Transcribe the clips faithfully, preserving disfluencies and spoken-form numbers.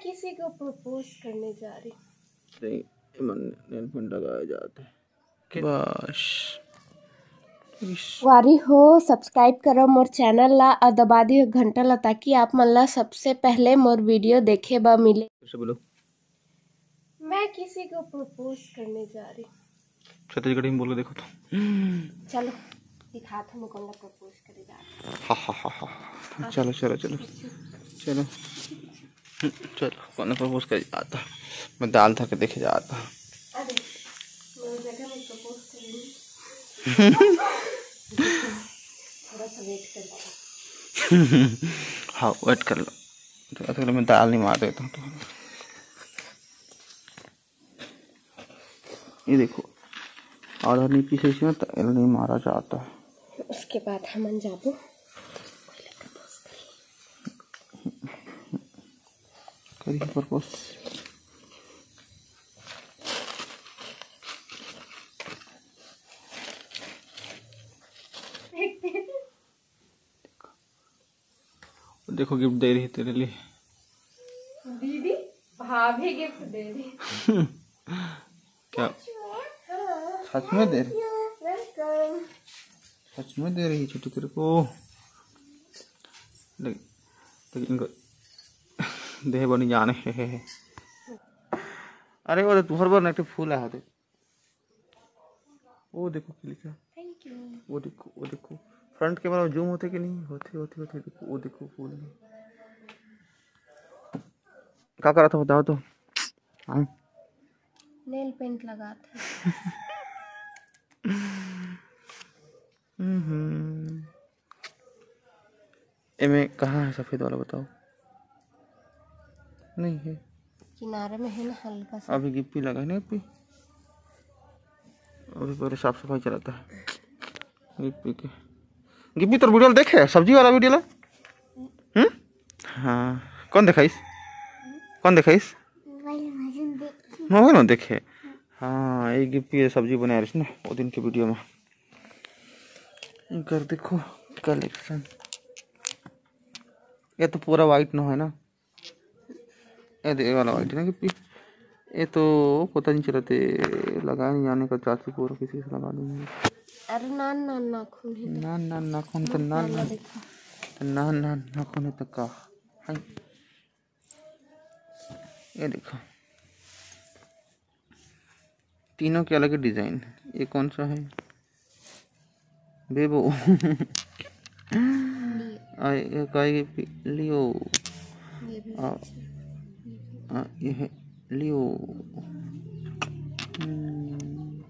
किसी को प्रपोज करने जा रही। नहीं, मन नेल पेंट लगाया जाता है। बस। वारी हो, सब्सक्राइब करो मोर चैनल ला और दबा दियो घंटा ला, ताकि आप मन ला सबसे पहले मोर वीडियो देखे बर मिले। फिर से बोलो। मैं किसी को प्रपोज करने जा रही। छत्तीसगढ़ी में बोल के देखो तो। चलो, दिखात हूँ मैं कोन ला प्रपोज करे जा रही। हा, हा, हा, हा। चलो, चलो, चलो। चलो। चलो, कोन ला प्रपोज करे जाता। मैं दाल धर के देखे जाता। अरे, मैं उस जगह में प्रपोज करूँगी। थोड़ा सा वेट कर लो। हाँ, वेट कर लो। तो अगर मैं दाल नहीं मार देता हूँ तो। ये देखो, आधा नहीं पीसे इसमें तो एला नहीं मारा जाता। उसके बाद हमन जाबो। करिए प्रपोज। देखो, गिफ्ट दे रही तेरे लिए। दीदी, भाभी गिफ्ट दे रही। क्या? हाँ। सच में दे रही? Welcome। सच में दे रही छोटी तेरे को? देख, देख इनको देह बनी जाने। अरे, वो तो तुहर बर ना, एक ठो फूल आया था। वो देखो क्या लिखा है। Thank you। वो देखो, वो देखो। फ्रंट कैमरा में जूम होते कि नहीं? होते, होते, होते। देखो, वो देखो फूल। का करत हो, बताओ तो। हाँ। नेल पेंट लगात है। हम्म। एमे कहाँ है सफेद वाला, बताओ? नहीं है। किनारे में है ना, हल्का सा। अभी गिप्पी लगा है ना, गिप्पी। अभी पहले साफ सफाई चलाता है गिप्पी के। गिप्पी, तोर वीडियो देखे, सब्जी वाला वीडियो ला? हम्म। हाँ, कौन दिखाइस? कौन दिखाइस? मोबाइल में देखे। हाँ, ये गिप्पी ये सब्जी बनाए रहिस ना वो दिन के वीडियो में। कर देखो कलेक्शन। ये तो पूरा वाइट न है ना, ये दे, ये वाला वाइट है ना, क्योंकि ये तो पता नहीं चलते, लगा नहीं जाने का, चाची पूरा किसी से लगा देंगे। अरे नान नान नाखून है। नान नान नाखून तो नान नान, देखो। तो नान नान नाखून है तो का है? ये देखो, तीनों के अलग ही डिजाइन है। ये कौन सा है? बेबो। आ, ये का, ये पी-, लियो। ये भी आ, अच्छा। आ, ये है लियो। हम्म।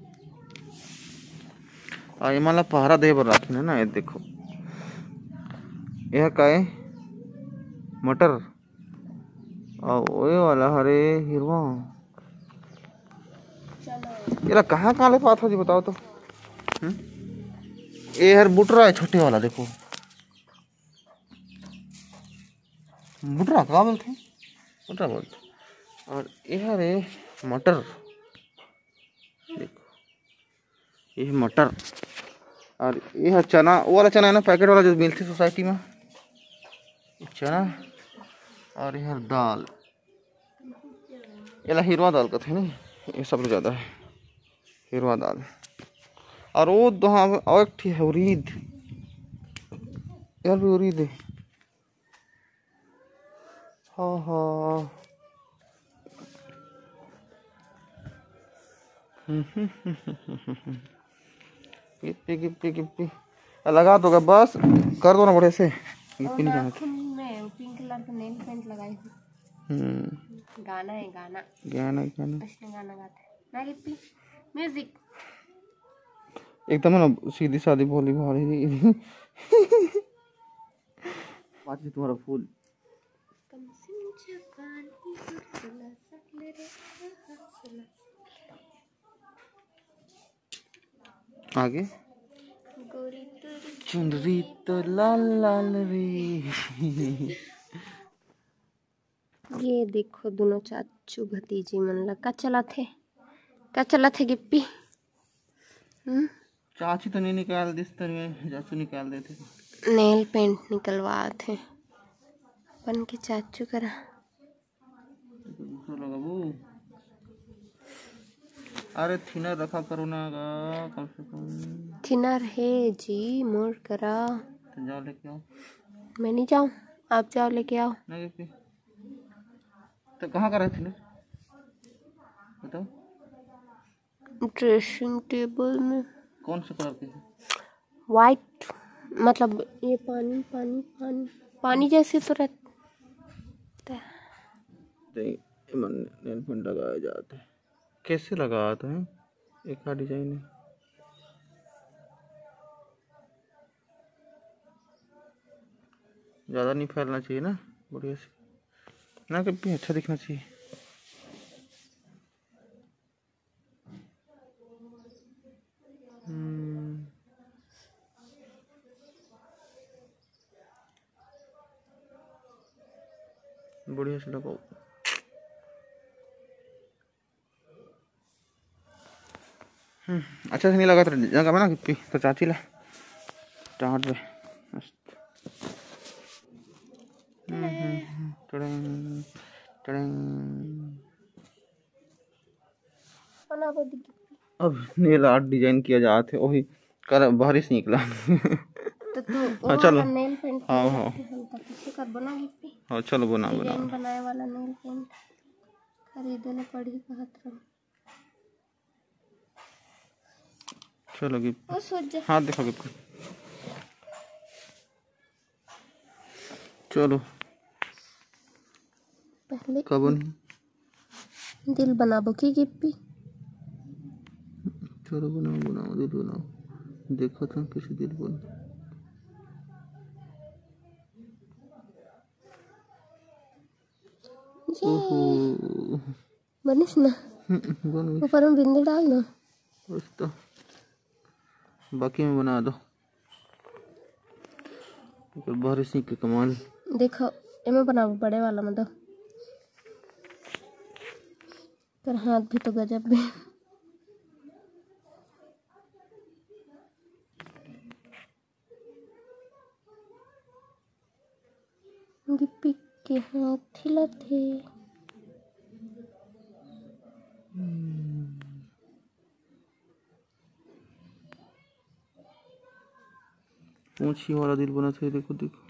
आ, ये मला पहरा दे बर राखिन है ना, ये देखो। ये का है? मटर। अउ ओए वाला हरे हिरवा। चलो। एला कहाँ, कहाँ ले पात हो जी, बताओ तो। हम्म? ए हर बुटरा है, छोटे वाला, देखो। बुटरा का बोलथे? बुटरा बोलथे। और ए हर ए मटर। देखो। ये मटर और ये है चना, वो वाला चना है ना, पैकेट वाला जो मिलथे सोसाइटी में, ये चना। और ये है दाल, एला हिरवा दाल कथे नहीं, ये सबले ज़्यादा है हिरवा दाल। और वो दो, हाँ, और एक ठी है उरीद, यार भी उरीद है। हाँ, हाँ। गिप्पी, गिप्पी, गिप्पी। आ, लगा दो बस, कर दो ना बढ़िया से। गिप्पी नहीं जाना। नाखून में pink colour का nail paint लगाई हूँ। हम्म। गाना है, गाना। गाना, गाना। उसने गाना गाता है। ना गिप्पी, music। एकदम ना सीधी सादी भोली भाली। बात है तुम्हारा फूल। आगे। चुनरी तो लाल लाल रे। ये देखो दोनों चाचू भतीजी मन ला का चलाथे, का चलाथे गिप्पी। हम्म? चाची तो नहीं निकाल दिस, तर में चाचू निकाल देथे। Nail paint निकलवाथे अपन के चाचू करा। तो लगाबो। अरे थिनर रखा करो ना गा, कम से कम। थिनर हे जी मोर करा। तो जाओ लेके आओ। मैं नहीं जाऊँ, आप जाओ लेके आओ। नहीं लेके। तो कहाँ का रहे थिनर? बताओ। ड्रेसिंग टेबल में। कौन से कलर के है? वाइट, मतलब ये पानी पानी पानी पानी जैसे तो रहता है। नहीं, एमन नेल पेंट लगाया जाता है। कैसे लगाते हैं? एक डिजाइन है, ज़्यादा नहीं फैलना चाहिए ना, बढ़िया से ना, कभी अच्छा दिखना चाहिए। हम्म। बढ़िया से लगाओ। हम्म, अच्छा से नहीं लगा तो जगह में ना गिप्पी तो चाची ला टाट पे। मस्त। हम्म, हम्म, हम्म, टड़ंग, टड़ंग। अब नेल आर्ट डिजाइन किया जात है, वही कर बाहरी से निकला। तो तू हाँ, चलो। नेल पेंट हाँ, हाँ। हम तो पीछे कर बना गिप्पी। हाँ, चलो बना, बना। डिजाइन बनाए वाला नेल पेंट खरीदे ला पड़ी कहत रहो। चलो गिप्पी। ओ सोच जा। हाँ, देखो गिप्पी। चलो। पहले कब बनी? दिल बनाबो की गिप्पी? चलो बनाओ, बनाओ, दिल बनाओ। देखो तुम कैसे दिल बन। ये। ओहो। बनिस ना? हम्म, बन गई। ऊपर में बिंदी डाल दो। बस तो बाकी में बना दो। ओकर बाहरी सीख के कमाल। देखो, एमे बनाबो बड़े वाला में दो। कर हाथ भी तो गजब भी। गिप्पी के हाथ हिलत हे। पूंछी वाला दिल बनत हे, देखो, देखो।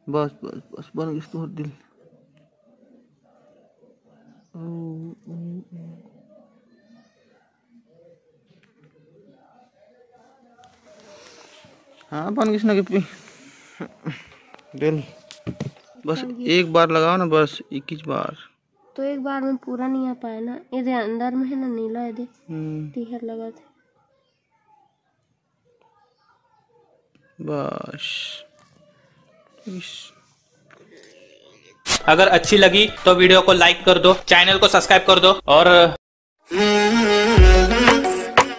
बस, बस, बस, बन गइस तुंहर दिल। ओ, ओ, ओ। हाँ, बन गइस ना गिप्पी। दिल। बस एक बार लगाओ ना, बस इक्कीस बार। तो एक बार में पूरा नहीं आ पाया ना, एदे अंदर में है ना नीला, एदे हम्म। तिहर लगा थे। बस। इस अगर अच्छी लगी तो वीडियो को लाइक कर दो, चैनल को सब्सक्राइब कर दो और